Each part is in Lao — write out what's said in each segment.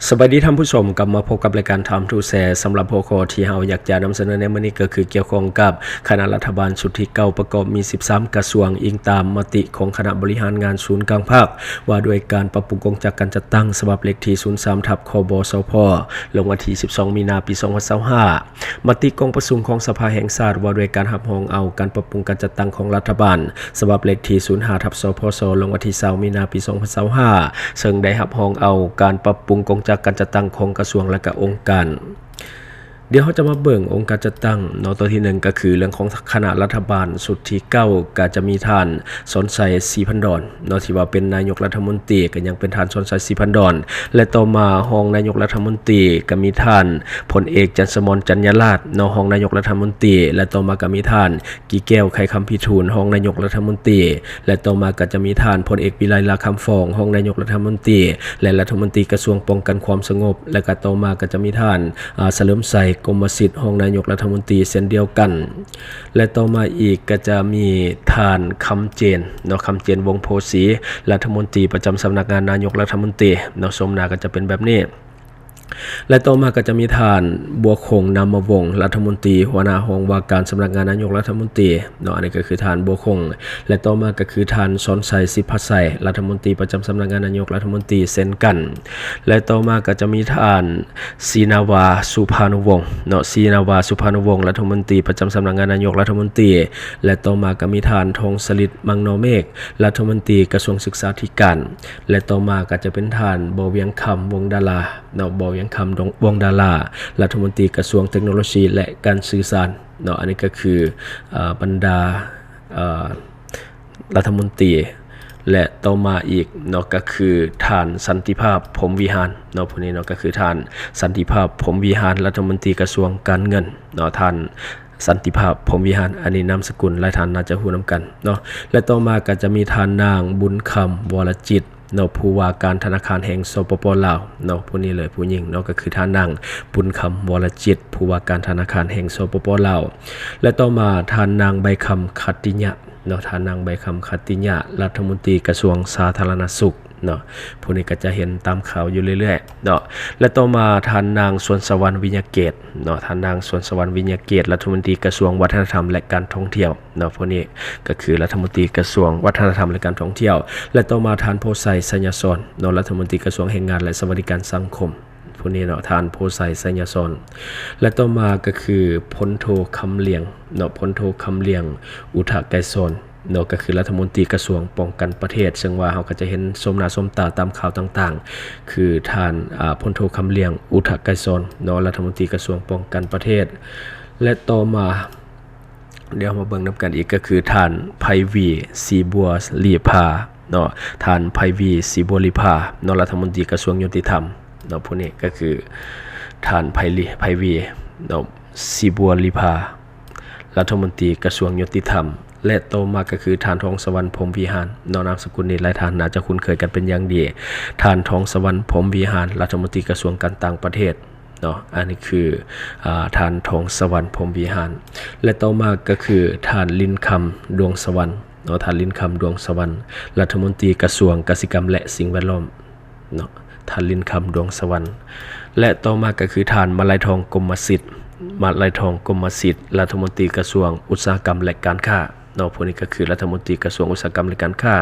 ສະບາຍດີທ່ານຜູ້ຊົມ, ກັບມາພົບກັບລາຍການ Time to Share. ສຳລັບຫົວຂໍ້ທີ່ເຮົາຢາກຈະນຳສະເໜີໃນມື້ນີ້ກໍຄືກ່ຽວຂ້ອງກັບຄະນະລັດຖະບານຊຸດທີເກົ້າ ປະກອບມີສິບສາມກະຊວງ, ອີງຕາມມະຕິຂອງຄະນະບໍລິຫານງານສູນກາງພັກ ວ່າດ້ວຍການປັບປຸງກົງຈັກການຈັດຕັ້ງ ສະບັບເລກທີສູນສາມ ທັບ ຄບສພ ລົງວັນທີສິບສອງ ມີນາ ປີສອງພັນຊາວຫ້າ. ມະຕິກອງປະຊຸມຂອງສະພາແຫ່ງຊາດ ວ່າດ້ວຍການຮັບຮອງເອົາການປັບປຸງການຈັດຕັ້ງຂອງລັດຖະບານ ສະບັບເລກທີສູນຫ້າ ທັບ ສພສ ລົງວັນທີຊາວ ມີນາ ປີສອງພັນຊາວຫ້າ ເຊິ່ງໄດ້ຮັບຮອງເອົາການປັບປຸງກົງຈັກການຈັດຕັ້ງຂອງກະຊວງ ແລະ ກະອົງການ. ດຽວເຮົາຈະມາເບິ່ງອົງການຈັດຕັ້ງເນາະ. ຕົວທີໜຶ່ງກໍຄືເລື່ອງຂອງຄະນະລັດຖະບານຊຸດທີເກົ້າ ກໍຈະມີທ່ານ ສອນໄຊ ສີພັນດອນ ເນາະ ທີ່ວ່າເປັນນາຍົກລັດຖະມົນຕີ ກໍຍັງເປັນທ່ານ ສອນໄຊ ສີພັນດອນ ແລະ ຕໍ່ມາຮອງນາຍົກລັດຖະມົນຕີ ກໍມີທ່ານ ພົນເອກ ຈັນສະໝອນ ຈັນຍາລາດ ເນາະ ຮອງນາຍົກລັດຖະມົນຕີ ແລະ ຕໍ່ມາກໍມີທ່ານ ກີແກ້ວ ໄຂຄຳພິທູນ ຮອງນາຍົກລັດຖະມົນຕີ ແລະ ຕໍ່ມາກໍຈະມີທ່ານ ພົນເອກ ວິໄລ ລາຄຳຟອງ ຮອງນາຍົກລັດຖະມົນຕີ ແລະ ລັດຖະມົນຕີກະຊວງປ້ອງກັນຄວາມສະຫງົບ ແລະ ກໍຕໍ່ມາກໍຈະມີທ່ານ ອາ ສະເຫຼີມໄຊ ກົມມະສິດ ຮອງນາຍົກລັດຖະມົນຕີເຊັ່ນດຽວກັນ. ແລະ ຕໍ່ມາອີກກໍຈະມີທ່ານ ຄຳເຈນ ເນາະ ຄຳເຈນ ວົງໂພສີ ລັດຖະມົນຕີປະຈຳສຳນັກງານນາຍົກລັດຖະມົນຕີເນາະ, ໂສມໜ້າກໍຈະເປັນແບບນີ້. ແລະ ຕໍ່ມາກໍຈະມີທ່ານ ບົວຄົງ ນາມະວົງ ລັດຖະມົນຕີຫົວໜ້າຫ້ອງວ່າການສຳນັກງານນາຍົກລັດຖະມົນຕີເນາະ, ອັນນີ້ກໍຄືທ່ານ ບົວຄົງ ແລະ ຕໍ່ມາກໍຄືທ່ານ ສອນໄຊ ສິບພະໄຊ ລັດຖະມົນຕີປະຈຳສຳນັກງານນາຍົກລັດຖະມົນຕີເຊັ່ນກັນ. ແລະ ຕໍ່ມາກໍຈະມີທ່ານ ສີນາວາ ສຸພານຸວົງ ເນາະ, ສີນາວາ ສຸພານຸວົງ ລັດຖະມົນຕີປະຈຳສຳນັກງານນາຍົກລັດຖະມົນຕີ ແລະ ຕໍ່ມາກໍມີທ່ານ ທອງສະລິດ ມັງນໍເມກ ລັດຖະມົນຕີກະຊວງສຶກສາທິການ ແລະ ຕໍ່ມາກໍຈະເປັນທ່ານ ບໍ່ວຽງຄຳ ວົງດາລາ ເນາະ, ບໍ່ວຽງຄຳ ວົງດາລາ ລັດຖະມົນຕີກະຊວງເຕັກໂນໂລຊີ ແລະ ການສື່ສານ ເນາະ, ອັນນີ້ກໍຄື ເອີ ບັນດາ ເອີ ລັດຖະມົນຕີ ແລະ ຕໍ່ມາອີກເນາະ ກໍຄືທ່ານ ສັນຕິພາບ ພົມວິຫານ ເນາະ, ຜູ້ນີ້ເນາະ ກໍຄືທ່ານ ສັນຕິພາບ ພົມວິຫານ ລັດຖະມົນຕີກະຊວງການເງິນເນາະ, ທ່ານ ສັນຕິພາບ ພົມວິຫານ ອັນນີ້ນາມສະກຸນຫຼາຍທ່ານໜ້າຈະຮູ້ນຳກັນເນາະ. ແລະ ຕໍ່ມາກໍຈະມີທ່ານນາງ ບຸນຄຳ ວໍລະຈິດ ເນາະ, ຜູ້ວ່າການທະນາຄານແຫ່ງ ສປປ ລາວ ເນາະ, ຜູ້ນີ້ເລີຍ ຜູ້ຍິງເນາະ ກໍຄືທ່ານນາງ ບຸນຄຳ ວໍລະຈິດ ຜູ້ວ່າການທະນາຄານແຫ່ງ ສປປ ລາວ ແລະ ຕໍ່ມາທ່ານນາງ ໃບຄຳ ຂັດຕິຍະ ເນາະ, ທ່ານນາງ ໃບຄຳ ຂັດຕິຍະ ລັດຖະມົນຕີກະຊວງສາທາລະນະສຸກເນາະ, ຜູ້ນີ້ກໍຈະເຫັນຕາມຂ່າວຢູ່ເລື້ອຍໆເນາະ. ແລະ ຕໍ່ມາທ່ານນາງ ສວນສະຫວັນ ວິຍະເກດ ເນາະ, ທ່ານນາງ ສວນສະຫວັນ ວິຍະເກດ ລັດຖະມົນຕີກະຊວງວັດທະນະທຳ ແລະ ການທ່ອງທ່ຽວເນາະ, ຜູ້ນີ້ກໍຄືລັດຖະມົນຕີກະຊວງວັດທະນະທຳ ແລະ ການທ່ອງທ່ຽວ. ແລະ ຕໍ່ມາທ່ານ ໂພໄຊ ໄຊຍະສອນ ເນາະ, ລັດຖະມົນຕີກະຊວງແຮງງານ ແລະ ສະຫວັດດີການສັງຄົມ ຜູ້ນີ້ເນາະ, ທ່ານ ໂພໄຊ ໄຊຍະສອນ. ແລະ ຕໍ່ມາກໍຄື ພົນໂທ ຄຳລຽງ ເນາະ, ພົນໂທ ຄຳລຽງ ອຸທະໄກສອນ ເນາະ, ກໍຄືລັດຖະມົນຕີກະຊວງປ້ອງກັນປະເທດ, ເຊິ່ງວ່າເຮົາກໍຈະເຫັນໂສມໜ້າໂສມຕາຕາມຂ່າວຕ່າງໆ ຄືທ່ານ ອາ ພົນໂທ ຄຳລຽງ ອຸທະໄກສອນ ເນາະ, ລັດຖະມົນຕີກະຊວງປ້ອງກັນປະເທດ. ແລະ ຕໍ່ມາ ດຽວເຮົາມາເບິ່ງນຳກັນອີກ ກໍຄືທ່ານ ໄພວີ ສີບົວລີພາ ເນາະ, ທ່ານ ໄພວີ ສີບົວລີພາ ເນາະ, ລັດຖະມົນຕີກະຊວງຍຸຕິທຳ ເນາະ, ຜູ້ນີ້ກໍຄືທ່ານ ໄພລີ ໄພວີ ເນາະ ສີບົວລີພາ ລັດຖະມົນຕີກະຊວງຍຸຕິທຳ. ແລະ ຕໍ່ມາກໍຄືທ່ານ ທອງສະຫວັນ ພົມວິຫານ ເນາະ, ນາມສະກຸນນີ້ຫຼາຍທ່ານໜ້າຈະຄຸ້ນເຄີຍກັນເປັນຢ່າງດີ, ທ່ານ ທອງສະຫວັນ ພົມວິຫານ ລັດຖະມົນຕີກະຊວງການຕ່າງປະເທດ ເນາະ, ອັນນີ້ຄື ອາ ທ່ານ ທອງສະຫວັນ ພົມວິຫານ. ແລະ ຕໍ່ມາກໍຄືທ່ານ ລິນຄຳ ດວງສະຫວັນ ເນາະ, ທ່ານ ລິນຄຳ ດວງສະຫວັນ ລັດຖະມົນຕີກະຊວງກະສິກຳ ແລະ ສິ່ງແວດລ້ອມ ເນາະ, ທ່ານ ລິນຄຳ ດວງສະຫວັນ. ແລະ ຕໍ່ມາກໍຄືທ່ານ ມະໄລທອງ ກົມມະສິດ ມະໄລທອງ ກົມມະສິດ ລັດຖະມົນຕີກະຊວງອຸດສາຫະກຳ ແລະ ການຄ້າ ເນາະ, ຜູ້ນີ້ກໍຄືລັດຖະມົນຕີກະຊວງອຸດສາຫະກຳ ແລະ ການຄ້າ.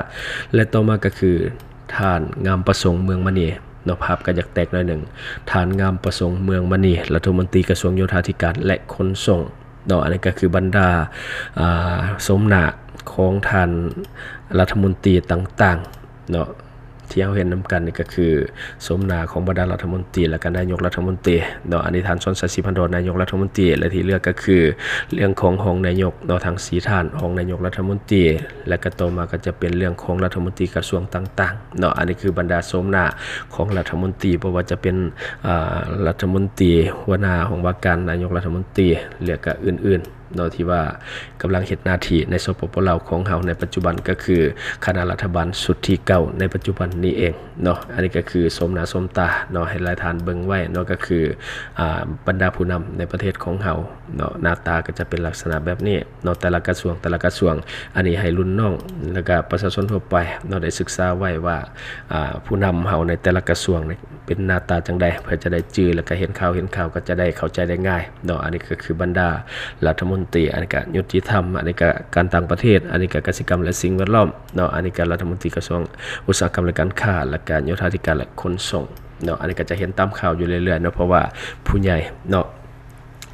ແລະ ຕໍ່ມາກໍຄືທ່ານ ງາມປະສົງ ເມືອງມະນີ ເນາະ, ພາບກໍຢາກແຕກໜ້ອຍໜຶ່ງ, ທ່ານ ງາມປະສົງ ເມືອງມະນີ ລັດຖະມົນຕີກະຊວງໂຍທາທິການ ແລະ ຂົນສົ່ງ ເນາະ, ອັນນີ້ກໍຄືບັນດາ ອາ ໂສມໜ້າຂອງທ່ານລັດຖະມົນຕີຕ່າງໆ ເນາະ, ທີ່ເຮົາເຫັນນຳກັນນີ້ກໍຄືໂສມໜ້າຂອງບັນດາລັດຖະມົນຕີ ແລະ ກໍນາຍົກລັດຖະມົນຕີ ເນາະ, ອັນນີ້ທ່ານ ສອນໄຊ ສີພັນດອນ ນາຍົກລັດຖະມົນຕີ ແລະ ທີ່ເຫຼືອກໍຄືເລື່ອງຂອງຮອງນາຍົກ ເນາະ, ທັງສີ່ທ່ານ ຮອງນາຍົກລັດຖະມົນຕີ ແລະ ກໍຕໍ່ມາກໍຈະເປັນເລື່ອງຂອງລັດຖະມົນຕີກະຊວງຕ່າງໆ ເນາະ, ອັນນີ້ຄືບັນດາໂສມໜ້າຂອງລັດຖະມົນຕີ ບໍ່ວ່າຈະເປັນ ອາ ລັດຖະມົນຕີ ຫົວໜ້າຫ້ອງວ່າການນາຍົກລັດຖະມົນຕີ ແລະ ກໍອື່ນໆ ເນາະ ທີ່ວ່າກຳລັງເຮັດໜ້າທີ່ໃນ ສປປ ລາວ ຂອງເຮົາໃນປັດຈຸບັນ ກໍຄືຄະນະລັດຖະບານຊຸດທີເກົ້າໃນປັດຈຸບັນນີ້ເອງເນາະ. ອັນນີ້ກໍຄືໂສມໜ້າໂສມຕາເນາະ ໃຫ້ຫຼາຍທ່ານເບິ່ງໄວ້ເນາະ ກໍຄື ອ່າ ບັນດາຜູ້ນຳໃນປະເທດຂອງເຮົາເນາະ ໜ້າຕາກໍຈະເປັນລັກສະນະແບບນີ້ເນາະ ແຕ່ລະກະຊວງ ແຕ່ລະກະຊວງ. ອັນນີ້ໃຫ້ລຸ້ນນ້ອງ ແລ້ວກະປະຊາຊົນທົ່ວໄປເນາະ ໄດ້ສຶກສາໄວ້ວ່າ ອ່າ ຜູ້ນຳເຮົາໃນແຕ່ລະກະຊວງນີ້ ເປັນໜ້າຕາຈັ່ງໃດ ເພື່ອຈະໄດ້ຈື່ ແລ້ວກະເຫັນຂ່າວ ເຫັນຂ່າວກໍຈະໄດ້ເຂົ້າໃຈໄດ້ງ່າຍເນາະ. ອັນນີ້ກໍຄືບັນດາລັດຖະມົນຕີ ອັນນີ້ກະຍຸຕິທຳ ອັນນີ້ກະການຕ່າງປະເທດ ອັນນີ້ກະກະສິກຳ ແລະ ສິ່ງແວດລ້ອມເນາະ. ອັນນີ້ກະລັດຖະມົນຕີກະຊວງອຸດສາຫະກຳ ແລະ ການຄ້າ ແລ້ວກະໂຍທາທິການ ແລະ ຂົນສົ່ງເນາະ. ອັນນີ້ກະຈະເຫັນຕາມຂ່າວຢູ່ເລື້ອຍໆເນາະ ເພາະວ່າຜູ້ໃຫຍ່ເນາະ.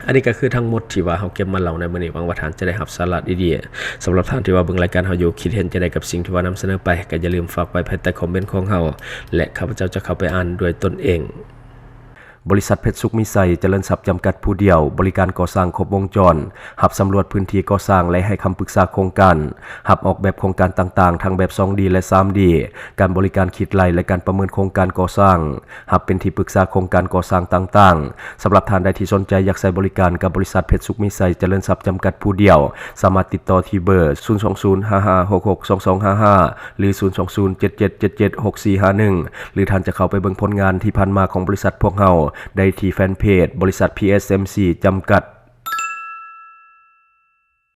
ອັນນີ້ກໍຄືທັງໝົດທີ່ວ່າເຮົາເກັບມາເລົ່າໃນມື້ນີ້ ຫວັງວ່າທ່ານຈະໄດ້ຮັບສາລະດີໆ. ສຳລັບທ່ານທີ່ວ່າເບິ່ງລາຍການເຮົາຢູ່ ຄິດເຫັນຈັ່ງໃດກັບສິ່ງທີ່ວ່ານຳສະເໜີໄປ ກໍຢ່າລືມຝາກໄວ້ພາຍໃຕ້ຄອມເມັນຂອງເຮົາ ແລະ ຂ້າພະເຈົ້າຈະເຂົ້າໄປອ່ານດ້ວຍຕົນເອງ. ບໍລິສັດເພັດສຸກມີໄຊ ຈະເລີນຊັບ ຈຳກັດຜູ້ດຽວ ບໍລິການກໍ່ສ້າງຄົບວົງຈອນ, ຮັບສຳຫຼວດພື້ນທີ່ກໍ່ສ້າງ ແລະ ໃຫ້ຄຳປຶກສາໂຄງການ, ຮັບອອກແບບໂຄງການຕ່າງໆ ທັງແບບ ສອງດີ ແລະ ສາມດີ, ການບໍລິການຄິດໄລ່ ແລະ ການປະເມີນໂຄງການກໍ່ສ້າງ, ຮັບເປັນທີ່ປຶກສາໂຄງການກໍ່ສ້າງຕ່າງໆ. ສຳລັບທ່ານໃດທີ່ສົນໃຈຢາກໃຊ້ບໍລິການກັບບໍລິສັດເພັດສຸກມີໄຊ ຈະເລີນຊັບ ຈຳກັດຜູ້ດຽວ, ສາມາດຕິດຕໍ່ທີ່ເບີ ສູນສອງສູນ ຫ້າຫ້າຫົກຫົກ ສອງສອງຫ້າຫ້າ ຫຼື ສູນສອງສູນ ເຈັດເຈັດເຈັດເຈັດ ຫົກສີ່ຫ້າໜຶ່ງ ຫຼື ທ່ານຈະເຂົ້າໄປເບິ່ງຜົນງານທີ່ຜ່ານມາຂອງບໍລິສັດພວກເຮົາໄດ້ທີ່ແຟນເພຈ ບໍລິສັດ ພີເອັສເອັມຊີ ຈຳກັດ.